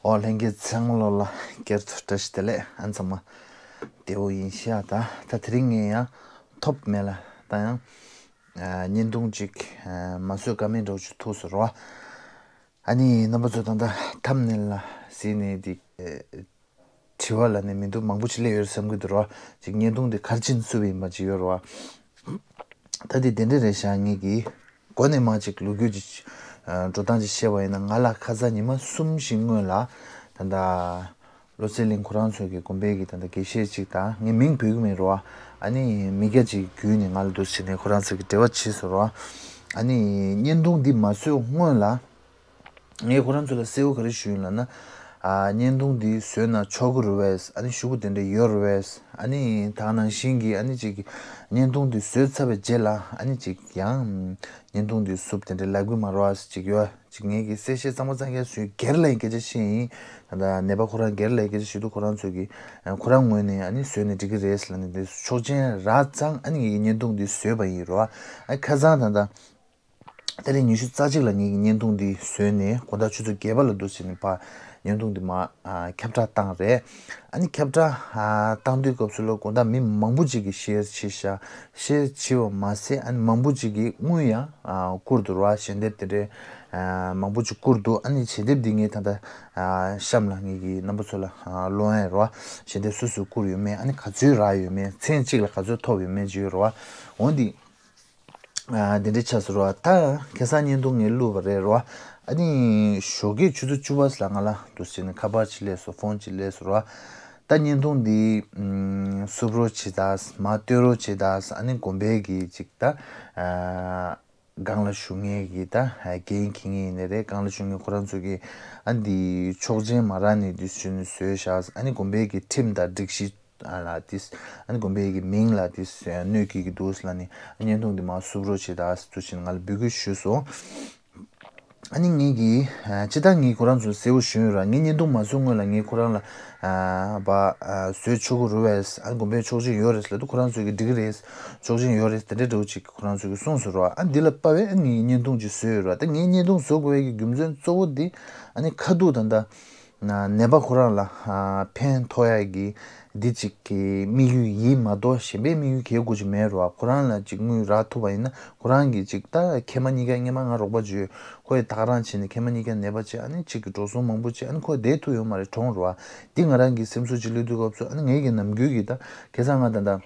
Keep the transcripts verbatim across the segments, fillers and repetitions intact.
ཨོ་ལྷན་རྒྱས་ཚང་མ་ལོ་ལ་བསྐྱར་དུ་བཀྲ་ཤིས་བདེ་ལེགས། ཨ་ཚང་མ་བདེ་པོ་ཡིན་ཤག་ད་ད་དེ་རིང་ངས་ཡང་ཐོབ་མེད་ལ་ད་ཡང་ཨ་བརྙན་ཐུང་ཅིག་ཨ་མ་བཟོས་ཀ་མེད་འདྲ་བོ་ཅིག་ཐུག་སོང་རོ། ཨ་ནི་རྣམ་པ་ཚོ་ད་ལྟ་ཐམ་ནེལ་ལ་གཟིགས་ནས་འདི་ཨ་དྲི་བ་ལ་ནི་མི་འདུག་མང་པོ་ཅིག་སླེབས་ཡོད་བསམ་གྱི་འདུག་རོ། ཅིག་བརྙན་ཐུང་འདི་ག་རེ་བྱས་ནས་བཙུགས་པ་ཡིན་པ་ཅིག་ཡོད་རོ། ད་འདི་དེ་འདྲ་རེད་ཤག་ངེད་ཀྱིས་འགོ་ནས་མར་ཅིག་ལོ་རྒྱུས་ཀྱི་ཨ་འགྲོ་སྟངས་ཅིག་བཤད་པ་ཡིན་ན། ང་ལ་ཁ་སང་ཉི་མ་གསུམ་བཞི་སྔོན་ལ་ད་ལྟ་བློ་གསལ་གླིང་ཁོ་རང་ཚོ་གི་དགོན་པའི་གི་ད་ལྟ་དགེ་བཤེས་ཅིག་དང་། ངས་མིང་འབོད་ཀྱི་མེད་རོ། ཨ་ནི་མི་སྐྱ་ཅིག་བརྒྱུད་ནས་ང་ལ་འདུག་བྱས་ནས་ཁོ་རང་ཚོ་གི་འབྲེལ་བ་བྱས་སོང་རོ། ཨ་ནི་བརྙན་ཐུང་འདི་མ་བཟོས་སྔོན་ལ། ངས་ཁོ་རང་ཚོ་ལ་གསལ་པོ་ག་རེ་ཞུས་ཡིན་ལབ་ན། ཨ་བརྙན་ཐུང་འདི་བཟོས་ན་ཆོག་གི་རེད་པས། ཨ་ནི་ཤོག་གུ་དེ་འདྲ་ཡོད་རེད་པས། ཨ་ནི་ད་ག་ནང་བཞིན་གྱི་ཨ་ནི་ཅིག་བརྙན་ཐུང་འདི་བཟོས་ཚར་བའི་རྗེས་ལ་ཨ་ནི་ཅིག་ཡང་བརྙན་ཐུང་འདི་བསུབ་དེ་འདྲ་ལབ་གི་མ་རེད་པ་ཅིག་ཡོད། ཅིག་ངས་ཀྱི་གསལ་བཤད་གཙང་མ་གཙང་རྐྱང་ཞུས། སྒེར་ལ་ཡང་སྐད་ཆ་བཤད་ཡིན། ད་ནད་པ་ཁོ་རང་སྒེར་ལ་ཡང་སྐད་ཆ་ཞུས་དུས་ཁོ་རང་ཚོ་གི་ཁོ་རང་ངོས་ནས་ཨ་ནི་བཟོས་ནས་འགྲིག་གི་རེད་ལབ་ནས་འདི་ཆོག་མཆན་རག་ཙང་ཨ་ནི་ངས་ཀྱི་བརྙན་ཐུང་འདི་བཟོས་པ་ཡིན་རོ། ཨ་ཁ་སང་ད་ལྟ། ཏ་རིག་ཉི་ཤུ་རྩ་གཅིག་ལ་ངེད་ཀྱིས་བརྙན་ཐུང་འདི་བཟོས་ནས་དགོང་དག་ཆུ་ཚོད་བརྒྱད་པ་ལ་འདུག་བྱས་ནས་ཕར་བརྙན་ཐུང་འདི་མར་ཨ་ཁྱབ་བསྒྲགས་བཏང་རེད། ཨ་ནི་ཁྱབ་བསྒྲགས་ཨ་བཏང་དུས་སྐབས་སུ་ལ་དགོང་དག་མི་མང་པོ་ཅིག་གིས་ཤེར་བྱས་ཤག་ཤེར་བྱས་པ་མ་ཟད་ཨ་ནི་མང་པོ་ཅིག་གིས་དངུལ་ཡང་ཨ་བསྐུར་འདུག་ར། ཞལ་འདེབས་དེ་འདྲའི་ཨ་མང་པོ་ཅིག་བསྐུར་འདུག་ཨ་ནི་ཞལ་འདེབས་འདི་ངས་ད་ལྟ་ཨ་གཤམ་ལ་ངེད་ཀྱིས་རྣམ་པ་ཚོ་ལ་ཨ་སློང་ཡ་ར། ཞལ་འདེབས་སུ་སུ་བསྐུར་ཡོད་མེད། ཨ་ནི་ག་ཚོད་རག་ཡོད་མེད། མཚན་གཅིག་ལ་ག་ཚོད་ཐོབ་ཡོད་མེད་ཅིག་ཡོད་ར། འོ་འདི། ཨ་དེ་འདྲའི་ཆ་ཟེར་བ་ད་ཁ་སང་བརྙན་ཐུང་ངས་བླུགས་པ་རེད་རོ། ཨ་ནི་ཞོགས་ཀས་ཆུ་ཚོད་བཅུ་པ་ལ་ང་ལ་འདུག་བྱས་ནས་ཁ་པར་ཅིག་སླེབས་སོང་། ཕོན་ཅིག་སླེབས་སོང་རོ། ད་བརྙན་ཐུང་འདི་ཨམ་བསུབ་རོགས་བྱེད་དང་། མར་སྟོན་རོགས་བྱེད་དང་། ཨ་ནི་དགོན་པའི་གི་ཅིག་ད་ཨ་སྒང་ལ་བཞུགས་མཁན་གི་ད་ཨ་འགན་འཁྱེར་མཁན་ཡིན་ནའི་རེད། སྒང་ལ་བཞུགས་མཁན་ཁོ་རང་ཚོ་གི་ཨ་འདི་ཆོག་མཆན་མ་རག་ནས་འདུག་བྱས་ནས་བཟོས་བཞག་ཨ་ནི་དགོན་པའི་གི་ཁྲིམས་དང་སྒྲིག་གཞི། ཨ་ལ་ཏིས། ཨ་ནི་དགོན་པའི་གི་མིང་ལ་ཏིས་གནོད་སྐྱེལ་གྱི་འདུག་ལ་ནི་བརྙན་ཐུང་འདི་མར་བསུབ་རོགས་བྱེད་དང་ཟེར་ཞིན་ང་ལ་འབོད་སྐུལ་ཞུས་སོང་། ཨ་ནི་ངེད་ཀྱིས་ཨ་སྤྱིར་བཏང་ངས་ཁོ་རང་ཚོར་གསལ་པོ་ཞུས་ཡོད་ར། ངས་བརྙན་ཐུང་མ་བཟོ་སྔོན་ལ་ངས་ཁོ་རང་ལ་ཨ་བ་ཨ་བཟོས་ཆོག་གི་རེད་པས། ཨ་ནི་དགོན་པའི་ཆོག་མཆན་ཡོད་རེད་ལབ་དུས་ཁོ་རང་ཚོས་ཀྱིས་འགྲིག་གི་རེད། ཆོག་མཆན་ཡོད་རེད། དེ་འདྲའི་འདྲ་བོ་ཅིག་ཁོ་རང་ཚོས་ཀྱིས་གསུངས་སོང་ར། ཨ་ནི་འདི་ལ་དཔག་པའི་ཨ་ནི་ངས་བརྙན་ཐུང་ཅིག་བཟོས་ཡོད་ར། ད་ངས་བརྙན་ཐུང་བཟོ་དགོས་པའི་གི་རྒྱུ་མཚན་གཙོ་བོ་འདི་ཨ་ནི་ཁ་ཐུག་ད་ལྟ། ནད་པ་ཁོ་རང་ལ་ཕན་ཐོགས་ཡག་གི་འདི་གཅིག་གི་དམིགས་ཡུལ་ཡིན་མ་གཏོགས་གཞན་པའི་དམིགས་ཡུལ་གལ་དགོས་ཀྱི་མེད་རོ། ཁོ་རང་ལ་གཅིག་དངུལ་རག་ཐུབ་པ་ཡིན་ན་ཁོ་རང་གིས་གཅིག་ད་ཁལ་མ་གཉིས་ཀ་སྔོན་མ་ང་རོགས་པ་བྱོས། ཁོ་ཡི་ད་ག་རང་བྱས་ནས་ཁལ་མ་གཉིས་ཀ་ནད་པ་བྱས། ཨ་ནི་གཅིག་གི་འགྲོ་སོང་མང་པོ་བྱས། ཨ་ནི་ཁོ་བསྡད་ཐུབ་ཡོད་མ་རེད། གྲོངས་རོ། འདི་ང་རང་གི་སེམས་གསོ་ཅིག་སླེབས་དུས་སྐབས་སུ་ཨ་ནི་ངེད་ཀྱི་ནམ་རྒྱུན་གྱི་ད་ཁ་སང་ང་ད་ད།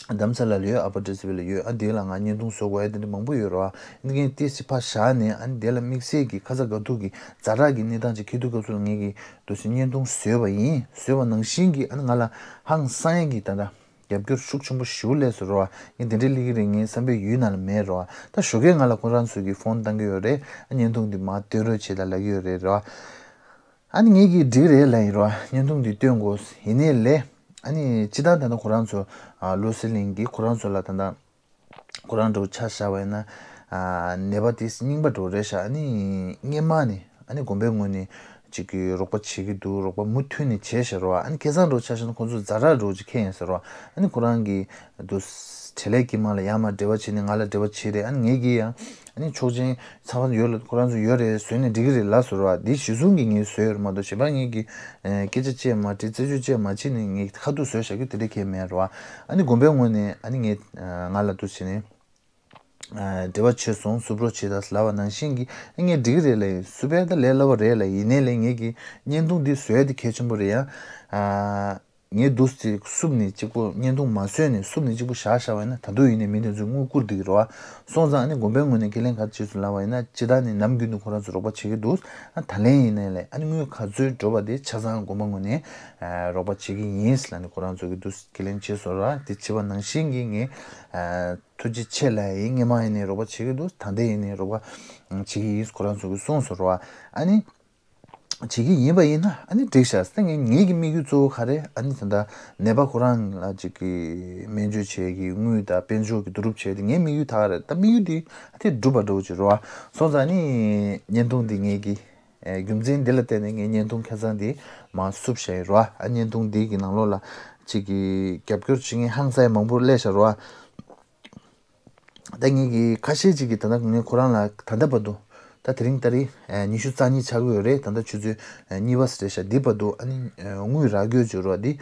རྡ་རམ་ས་ལ་ལ་ཡོད། ཨ་པར་ཊི་སི་ཝི་ལ་ཡོད། ཨ་དེ་ལ་ང་བརྙན་ཐུང་བཟོ་དགོས་ཡ་དེ་འདྲ་མང་པོ་ཡོད་རེད་བ། འདི་ངས་ཏོག་ཙམ་ཕར་བཞག་ནས་ཨ་ནི་དེ་ལ་དམིགས་བསལ་གྱི་ཁ་ཚ་དགའ་སྡུག་གི་ཛ་དྲག་གི་གནས་སྟངས་ཅིག་འཁེལ་དུས་སྐབས་སུ་ལ་ངེད་ཀྱིས་འདུག་སེ་བརྙན་ཐུང་བཟོས་པ་ཡིན། བཟོས་པ་ནང་བཞིན་གྱི་ཨ་ནི་ང་ལ་ཧང་སང་ཡ་གི་ད་ལྟ་རྒྱབ་སྐྱོར་ཤུགས་ཆེན་པོ་ཞེ་པོ་སླེབས་སོང་རེད་བ། ངས་དེ་འདྲའི་སླེབས་ཀྱི་རེད་ངའི་བསམ་པའི་ཡུལ་ནང་ལ་མེད་རེད་བ། ད་ཞོགས་ཀས་ང་ལ་ཁོ་རང་ཚོས་ཀྱིས་ཕོན་བཏང་གི་ཡོད་རེད། ཨ་བརྙན་ཐུང་འདི་མར་སྟོན་རོགས་བྱེད་དང་ལབ་ཀྱི་ཡོད་རེད་རེད་བ། ཨ་ནི་ངེད་ཀྱིས་འགྲིག་རེད་ལབ་ཡིན་རོ། བརྙན་ཐུང་འདི་སྟོན་དགོས་ཡིན་ནའི་ལས། ཨ་ནི་སྤྱིར་བཏང་ད་ལྟ་ཁོ་རང་ཚོ་ཨ་བློ་གསལ་གླིང་གིས་ཁོ་རང་ཚོ་ལ་ད་ལྟ་ཁོ་རང་འདྲ་བོ་ཆ་བཞག་པ་ཡིན་ན་ཨ་ནད་པ་དེ་རྙིང་པ་འདྲ་བོ་རེད་ཤག་ཨ་ནི་སྔོན་མ་ནས་ཨ་ནི་དགོན་པའི་ངོས་ནས་ཅིག་གི་རོགས་པ་བྱེད་ཀྱི་འདུག་རོགས་པ་མུ་མཐུད་ནས་བྱས་ཤག་རོ། ཨ་ནི་ཁ་སང་འདྲ་བོ་ཆ་བཞག་ན་ཁོ་ཚོ་ཛ་དྲག་འདྲ་བོ་ཅིག་འཁེལ་ཡིན་ཟེར་རོ། ཨ་ནི་ཁོ་རང་གིས་འདུག་བྲེལ་ལས་ཀྱི་མ་ལ་ཡར་མར་འབྲེལ་བ་བྱས་ནས་ང་ལ་འབྲེལ་བ་བྱས་རེད། ཨ་ནི་ངེད་ཀྱིས་ཡང་ཨ་ནི་ཆོག་མཆན་ཚང་མ་ཡོད་ལ་ཁོ་རང་ཚོ་ཡོད་རེད། བཟོས་ནས་འགྲིག་གི་རེད་ལབ་སོང་ར། འདི་གཞི་བཟུང་གིས་ངས་བཟོས་ཡོད་རེད་མ་གཏོགས་གཞན་པ་ངེད་ཀྱིས་ཨེ་སྐད་ཆ་བཅད་མ་དྲིས་རྩད་གཅོད་བཅད་མ་བྱས་ནས་ངས་ཁ་ཐུག་བཟོས་བཞག་རྒྱུ་དེ་འདྲ་གང་ཡང་མེད་རེད་བ། ཨ་ནི་དགོན་པའི་ངོས་ནས་ཨ་ནི་ངས་ཨ་ང་ལ་འདུག་བྱས་ནས་ཨ་འབྲེལ་བ་བྱས་སོང་། བསུབ་རོགས་བྱེད་དང་ལབ་པ་ནང་བཞིན་གྱིས་ཨ་ངས་འགྲིག་གི་རེད་ལབ་ཡིན། བསུབ་ཡ་ད་ལས་སླ་པོ་རེད་ལབ་ཡིན་ནའི་ལས་ངེད་ཀྱིས་བརྙན་ཐུང་འདི་བཟོ་ཡ་དེ་གལ་ཆེན་པོ་རེད་ཡ། ཨ། ངས་འདུག་སེ་བསུབ་ནས་གཅིག་པོ་བརྙན་ཐུང་མ་བཟོས་ནས་བསུབ་ནས་གཅིག་པོ་བཞག་བཞག་པ་ཡིན་ན་ད་དུང་ཡིན་ནའི་མི་དེ་ཚོས་དངུལ་བསྐུར་བསྡད་ཀྱི་རེད་བ། སོང་ཙང་ཨ་ནི་དགོན་པའི་ངོས་ནས་ཁས་ལེན་ག་རེ་བྱས་སོང་ལབ་པ་ཡིན་ན་སྤྱིར་བཏང་ནས་ནམ་རྒྱུན་དུ་ཁོ་རང་ཚོས་རོགས་པ་བྱེད་ཀྱི་འདུག་ཨ་ད་ལན་ཡིན་ནའི་ལས་ཨ་ནི་དངུལ་ག་ཚོད་འགྲོ་བ་དེ་ཆ་ཚང་དགོན་པ་ངོས་ནས་ཨ་རོགས་པ་བྱེད་ཀྱི་ཡིན་ལབ་ནས་ཁོ་རང་ཚོ་གིས་འདུག་སེ་ཁས་ལེན་བྱས་སོང་ར། དེ་བྱས་པ་ནང་བཞིན་གྱིས་ངས་ཨ་ཐུགས་རྗེ་ཆེ་ལབ་ཡིན། སྔོན་མ་ཡིན་ནའི་རོགས་པ་བྱེད་ཀྱི་འདུག་ད་ལྟ་ཡིན་ནའི་རོགས་པ་བྱེད་ཀྱི་ཡིན་ཁོ་རང་ཚོ་གིས་གསུངས་སོང་ར། ཨ་ནི། བྱེད་ཀྱི་ཡིན་པ་ཡིན་ན་ཨ་ནི་འགྲིག་ཤག་ད་ངས་ངེད་ཀྱི་དམིགས་ཡུལ་གཙོ་བོ་ག་རེ་ཨ་ནི་ད་ལྟ་ནད་པ་ཁོ་རང་ལ་ཅིག་གི་སྨན་བཅོས་བྱེད་ཀྱི་དངུལ་དང་དཔལ་འབྱོར་གྱི་བསྡུ་རུབ་བྱས་ཏེ་ངའི་དམིགས་ཡུལ་ད་ག་རེ་ད་དམིགས་ཡུལ་འདི་ཨ་དེ་འགྲུབ་པ་འདྲ་བོ་ཅིག་རེད་བ། སོང་ཙང་ཨ་ནི་བརྙན་ཐུང་འདི་ངེད་ཀྱི་ཨེ་རྒྱུ་མཚན་འདི་ལ་བརྟེན་ནས་ངས་བརྙན་ཐུང་ཁ་སང་འདི་མར་བསུབ་བཞག་ཡིན་རེད་བ། ཨ་བརྙན་ཐུང་འདི་གི་ནང་ལོགས་ལ་ཅིག་གི་རྒྱབ་སྐྱོར་བྱེད་མཁན་ཧང་སང་མང་པོ་སླེབས་ཤག་རེད་བ། ད་ངེད་ཀྱི་ཁ་ཤས་ཅིག་གིས་ད་ལྟ་ངས་ཁོ་རང་ལ་ད་ལྟ་བར་དུ་ ད་དེ་རིང་ཏ་རིག་ཉི་ཤུ་རྩ་གཉིས་ཆགས་ཀྱི་ཡོད་རེད། ད་ལྟ་ཆུ་ཚོད་གཉིས་པ་རེད་ཤག་འདི་བར་དུ་ཨ་ནི་དངུལ་རག་གི་ཡོད་ཅེས་རོ། འདི་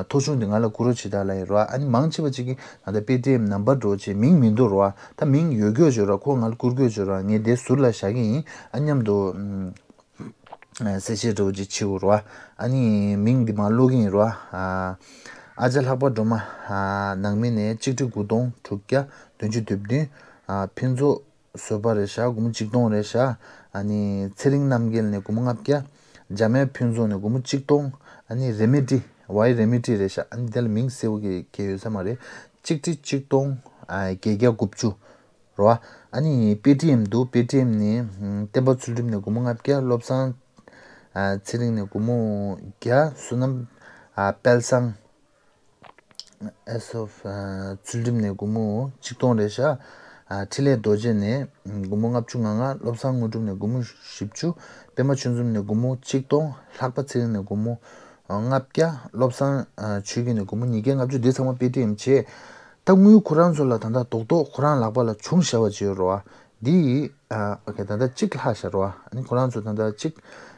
ཐོ་གཞུང་འདི་ང་ལ་བསྐུར་རོགས་བྱེད་དང་ལབ་ཡིན་རོ། ཨ་ནི་མང་ཆེ་བ་ཅིག་གིས་ད་ལྟ་པེ་ཊི་ཨེམ་ནམ་བར་འགྲོ་བྱས་མིང་མི་འདུག་རོ། ད་མིང་ཡོད་ཀྱི་ཡོད་ཅེས་རོ། ཁོ་ང་ལ་བསྐུར་གྱི་ཡོད་ཅེས་རོ། ངས་འདི་ཟུར་ལ་བཞག་གི་ཡིན། ཨ་མཉམ་དུ་གསལ་བཤད་འདྲ་བོ་ཅིག་བྱེད་དགོས་རོ། ཨ་ནི་མིང་འདི་མར་ཀློག་གི་ཡིན་རོ། ཨ་ཅག་ལྷག་པ་སྒྲོལ་མ། ནང་མི་ནས་གཅིག་ཁྲི་དགུ་སྟོང་དྲུག་བརྒྱ་བདུན་ཅུ་དོན་བདུན། ཕུན་ཚོགས་བཟོད་པ་རེད་ཤག་སྒོར་མོ་གཅིག་སྟོང་རེད་ཤག་ཨ་ནི་ཚེ་རིང་རྣམ་རྒྱལ་ནས་སྒོར་མོ་ལྔ་བརྒྱ། འཇམ་དབྱངས་ཕུན་ཚོགས་ནས་སྒོར་མོ་གཅིག་སྟོང་། ཨ་ནི་རེ་མི་ཏི་ཝའི་རེ་མི་ཏི་རེད་ཤག་ཨ་ནི་དེ་ལ་མིང་གསལ་བོ་གི་གལ་ཡོད་ས་མ་རེད། གཅིག་ཁྲི་གཅིག་སྟོང་བརྒྱད་བརྒྱ་དགུ་བཅུ་རོ། ཨ་ནི་པེ་ཊི་ཨེམ་འདུག་པེ་ཊི་ཨེམ་ནི་བསྟན་པ་ཚུལ་ཁྲིམས་ནས་སྒོར་མོ་ལྔ་བརྒྱ། བློ་བཟང་ཚེ་རིང་ནས་སྒོར་མོ་བརྒྱ། བསོད་ནམས་དཔལ་བཟང་། ཨེ་སོ་ཚུལ་ཁྲིམས་ནས་སྒོར་མོ་གཅིག་སྟོང་རེད་ཤག་འཕྲིན་ལས་རྡོ་རྗེ་ནས་སྒོར་མོ་ལྔ་བཅུ་ང་ལྔ། བློ་བཟང་དངོས་གྲུབ་ནས་སྒོར་མོ་བཞི་བཅུ། པད་མ་ཆོས་འཛོམས་ནས་སྒོར་མོ་གཅིག་སྟོང་། ལྷག་པ་ཚེ་རིང་ནས་སྒོར་མོ་ལྔ་བརྒྱ། བློ་བཟང་ཆོས་སྐྱིད་ནས་སྒོར་མོ་ཉིས་བརྒྱ་ལྔ་བཅུ། འདི་ཚང་མ་པེ་ཊི་ཨེམ་བྱས། ད་དངུལ་ཁོ་རང་ཚོ་ལ་ད་ལྟ་རྡོག་རྡོག་ཁོ་རང་ལག་པ་ལ་བྱུང་བཞག་པ་ཅིག་ཡོད་རེད་བ། འདི་ཨ་ཨོ་ཁེ་ད་ལྟ་གཅིག་ལྷག་བཞག་རེད་བ། ཨ་ནི་ཁོ་རང་ཚོ་ད་ལྟ་གཅིག་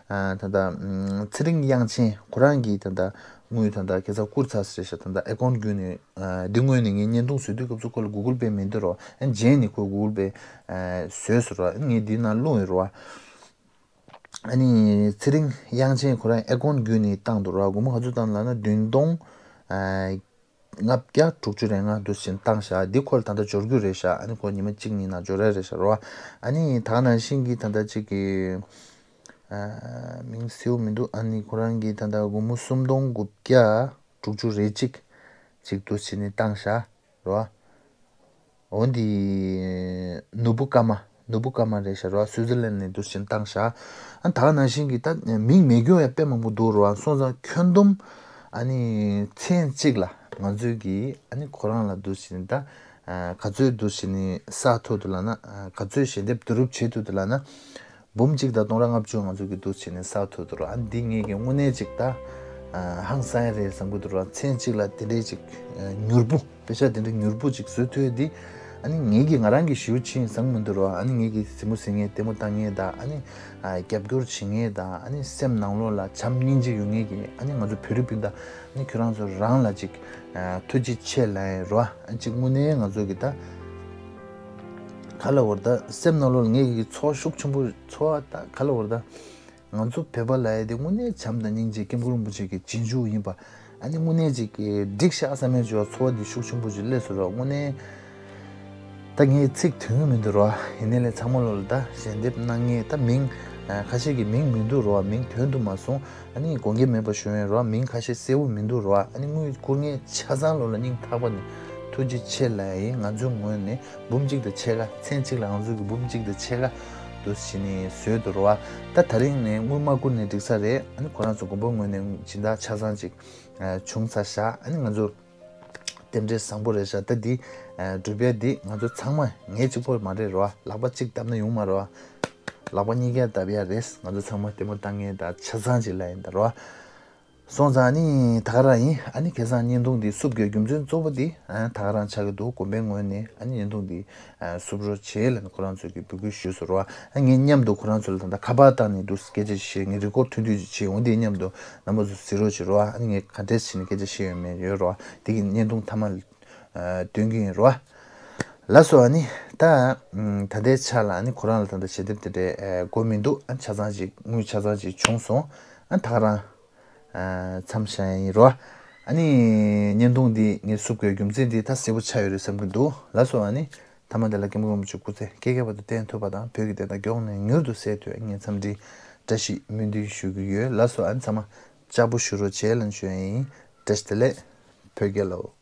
ཨ་ད་ལྟ་ཚེ་རིང་དབྱངས་ཅན་ཁོ་རང་གིས་ད་ལྟ་དངུལ་ད་ལྟ་ཁ་སང་བསྐུར་ཚར་ཟེར་ཤག་ད་ལྟ་ཨེ་ཀོན་བརྒྱུད་ནས་ཨ་འདི་སྔོན་ནས་ངས་བརྙན་ཐུང་བཟོ་དུས་སྐབས་སུ་ཁོ་ལ་གུ་གུལ་པེ་མི་འདུག་རེད་བ། ཨ་ནི་རྗེས་ནས་ཁོས་གུ་གུལ་པེ་ཨ་བཟོས་སོང་རེད་བ། ཨ་ནི་ངས་འདི་ནང་བླུགས་ཡོད་རེད་བ། ཨ་ནི་ཚེ་རིང་དབྱངས་ཅན་ཁོ་རང་ཨེ་ཀོན་བརྒྱུད་ནས་བཏང་འདུག་ར། སྒོར་མོ་ག་ཚོད་བཏང་ལབ་ན་བདུན་སྟོང་ཨ་ལྔ་བརྒྱ་དྲུག་ཅུ་རེ་ལྔ་འདུག་ཟེར་བཏང་ཤག་འདི་ཁོ་ལ་ད་ལྟ་འབྱོར་རྒྱུ་རེད་ཤག་ཨ་ནི་ཁོ་ཉི་མ་གཅིག་གཉིས་ནང་འབྱོར་ཡ་རེད་ཤག་ར། ཨ་ནི་ད་ག་ནང་བཞིན་གྱི་ད་ལྟ་གཅིག་གི་ཨ་མིང་གསལ་བོ་མི་འདུག་ཨ་ནི་ཁོ་རང་གིས་ད་ལྟ་སྒོར་མོ་སུམ་སྟོང་དགུ་བརྒྱ་དྲུག་ཅུ་རེ་གཅིག་ཅིག་འདུག་ཟེར་ནས་བཏང་ཤག་རེད་བ། འོ་འདི་ནོར་བུ་ཀརྨ། ནོར་བུ་ཀརྨ་རེད་ཤག་རེད་བ། སུའི་ཙི་ལན་ནས་འདུག་ཟེར་བཏང་ཤག་ཨ་ད་ག་ནང་བཞིན་གྱི་ད་མིང་མེད་རྒྱུ་ཡང་དཔེ་མང་པོ་འདུག་རེད་བ། སོང་ཙང་ཁྱོན་བསྡོམས་ཨ་ནི་མཚན་གཅིག་ལ་ང་ཚོས་ཀྱི་ཨ་ནི་ཁོ་རང་ལ་འདུག་ཟེར་ནས་ད་ག་ཚོད་འདུག་ཟེར་ནས་བསགས་ཐུབ་འདུག་ལབ་ན། ག་ཚོད་ཞལ་འདེབས་བསྡུ་རུབ་བྱེད་ཐུབ་འདུག་ལབ་ན། འབུམ་གཅིག་དང་སྟོང་ཕྲག་ལྔ་བཅུ་ང་ཚོ་གི་འདུག་བྱས་ནས་བསགས་ཐུབ་འདུག་ར། ཨ་འདི་ངེད་ཀྱི་དངོས་གནས་ཅིག་ད་ཧང་སང་ཡ་རེད་བསམ་གི་འདུག་ར། མཚན་གཅིག་ལ་དེ་འདྲའི་ཅིག་མྱུར་པོ་པེ་ཤ་དེ་འདྲའི་མྱུར་པོ་ཅིག་བཟོ་ཐུབ་ཡ་འདི་ཨ་ནི་ངེད་ཀྱི་ང་རང་གི་ཞེ་པོ་ཅིག་ཡིན་བསམ་གི་མི་འདུག་ར། ཨ་ནི་ངེད་ཀྱི་གཟིགས་མོ་གཟིགས་མཁན་ལྟད་མོ་ལྟ་མཁན་དང་ཨ་ནི་རྒྱབ་སྐྱོར་བྱེད་མཁན་དང་ཨ་ནི་སེམས་ནང་ལོགས་ལ་བྱམས་སྙིང་རྗེ་ཡོད་མཁན་གྱི་ཨ་ནི་ང་ཚོ་བོད་རིགས་སྤུན་ཟླ་ཨ་ནི་ཁྱོད་རང་ཚོ་རང་ལ་ཅིག་ཐུགས་རྗེ་ཆེ་ལབ་ཡིན་ར། ཨ་ཅིག་དངོས་གནས་ང་ཚོ་གི་ད། ག་ལ་བར་ད་སེམས་ནང་ལོགས་ལ་ངེད་ཀྱི་ཚོར་བ་ཤུགས་ཆེན་པོ་ཚོར་བ་ད་ག་ལ་བར་ད། ང་ཚོ་བོད་པ་ལབ་ཡ་དེ་དངོས་གནས་བྱམས་དང་སྙིང་རྗེ་སྐྱབས་མགོན་རིན་པོ་ཆེ་གི་རྗེས་འཇུག་ཡིན་པ། ཨ་ནི་དངོས་གནས་ཅིག་གི་འགྲིག་ཤག་བསམ་ཡ་ཅིག་ཡོད་ཚོར་བ་འདི་ཤུགས་ཆེན་པོ་ཅིག་སླེབས་སོང་ར། དངོས་གནས་ད་ངས་ཚིག་དོན་གྱི་མི་འདུག་ར། ཡིན་ནའི་ལས་ཚང་མ་ལོ་ལ་ད་ཞལ་འདེབས་གནང་མཁན་ད་མིང་ཁ་ཤས་ཀྱི་མིང་མི་འདུག་ར། མིང་དོན་དུ་མ་སོང་། ཨ་ནི་དགོངས་འགལ་མེད་པ་ཞུ་ཡིན་རོགས། མིང་ཁ་ཤས་གསལ་བོ་མི་འདུག་རོགས། ཨ་ནི་དངུལ་བསྐུར་མཁན་ཆ་ཚང་ལོ་ལ་སྙིང་ཐག་པ་ནས་ཐུགས་རྗེ་ཆེ་ལབ་ཡིན། ང་ཚོའི་ངོས་ནས་འབུམ་གཅིག་དང་ཕྱེད་ཀ་མཚན་གཅིག་ལ་ང་ཚོ་གི་འབུམ་གཅིག་དང་ཕྱེད་ཀ་འདུག་བྱས་ནས་བཟོས་འདུག་རོགས། ད་ད་རིང་ནས་དངུལ་མ་བསྐུར་ནས་འགྲིག་ས་རེད། ཨ་ནི་ཁོ་རང་ཚོ་དགོན་པ་ངོས་ནས་སྦྱིན་བདག་ཆ་ཚང་ཅིག་བྱུང་ཚར་ཤག་ཨ་ནི་ང་ཚོ་རྟེན་འབྲེལ་བཟང་པོ་རེད་ཤག་ད་འདི་སྒྲུབ་ཡ་འདི་ང་ཚོ་ཚང་མ་ངའི་གཅིག་པོ་མ་རེད་རོ། ལག་པ་གཅིག་བརྡབ་ན་ཡོང་མ་རོ། ལག་པ་གཉིས་ཀ་བརྡབ་ཡ་རེད། ང་ཚོ་ཚང་མ་ལྟད་མོ་ལྟ་མཁན་ད་ཆ་ཚང་ཅིག་ལ་ཡིན་ད་རོ། སོང་ཙང་ཨ་ནི་ད་ག་རང་ཡིན། ཨ་ནི་ཁ་སང་བརྙན་ཐུང་འདི་བསུབ་དགོས་རྒྱུ་མཚན་གཙོ་བོ་འདི་ཨ་ད་ག་རང་ཆགས་ཀྱི་འདུག་དགོན་པའི་ངོས་ནས་ཨ་ནི་བརྙན་ཐུང་འདི་བསུབ་རོགས་བྱེད་ལབ་ནས་ཁོ་རང་ཚོས་ཀྱི་འབོད་སྐུལ་ཞུས་སོང་རོ། ཨ་ངས་མཉམ་དུ་ཁོ་རང་ཚོ་ལ་ད་ལྟ་ཁ་པར་བཏང་ནས་འདུག་སྐད་ཆ་ཞིག་བཤད། ངས་རི་ཀོར་ཐུང་ཐུང་ཅིག་བྱས། འོ་འདི་མཉམ་དུ་རྣམ་པ་ཚོ་གཟིགས་རོགས་བྱེད་རོ། ཨ་ནི་ངས་ག་འདྲས་བྱས་ནས་སྐད་ཆ་བཤད་ཡོད་མེད་ཡོད་རོ། འདི་གི་བརྙན་ཐུང་མཐའ་མ་ལ་སྟོན་གྱི་ཡིན་རོ། ལགས་སོ། ཨ་ནི་ད་ད་ལྟའི་ཆ་ལ་ཨ་ནི་ཁོ་རང་ལ་ད་ལྟ་ཞལ་འདེབས་དེ་འདྲས་དགོས་མི་འདུག་ཨ་ཆ་ཚང་ཅིག་དངུལ་ཆ་ཚང་ཅིག་བྱུང་སོང་། ཨ་ད་ག་རང་མཚམས་བཞག་ཡིན་རོ། ཨ་ནི་བརྙན་ཐུང་འདི་ངས་བསུབ་དགོས་རྒྱུ་མཚན་འདི་ད་གསལ་པོ་ཆགས་ཡོད་རེད་བསམ་གྱི་འདུག་ལགས་སོ། ཨ་ནི་མཐའ་མ་དེ་ལ་སྐྱབས་མགོན་རིན་པོ་ཆེ་སྐུ་ཚེ་བསྐལ་བརྒྱ་བར་དུ་བརྟན་ཐུབ་པ་དང་བོད་ཀྱི་བདེན་མཐའ་མགྱོགས་ནས་མྱུར་དུ་གསལ་ཐུབ་ངས་འཚམས་འདྲི་བཀྲ་ཤིས་སྨོན་འདུན་ཞུ་གི་ཡོད། ལགས་སོ། ཨ་ནི་ཚང་མ་ལྕགས་པོ་བཞུ་རོགས་བྱེད་ལབ་ཞུ་ཡ་ཡིན། བཀྲ་ཤིས་བདེ་ལེགས། བོད་རྒྱལ་ལོ།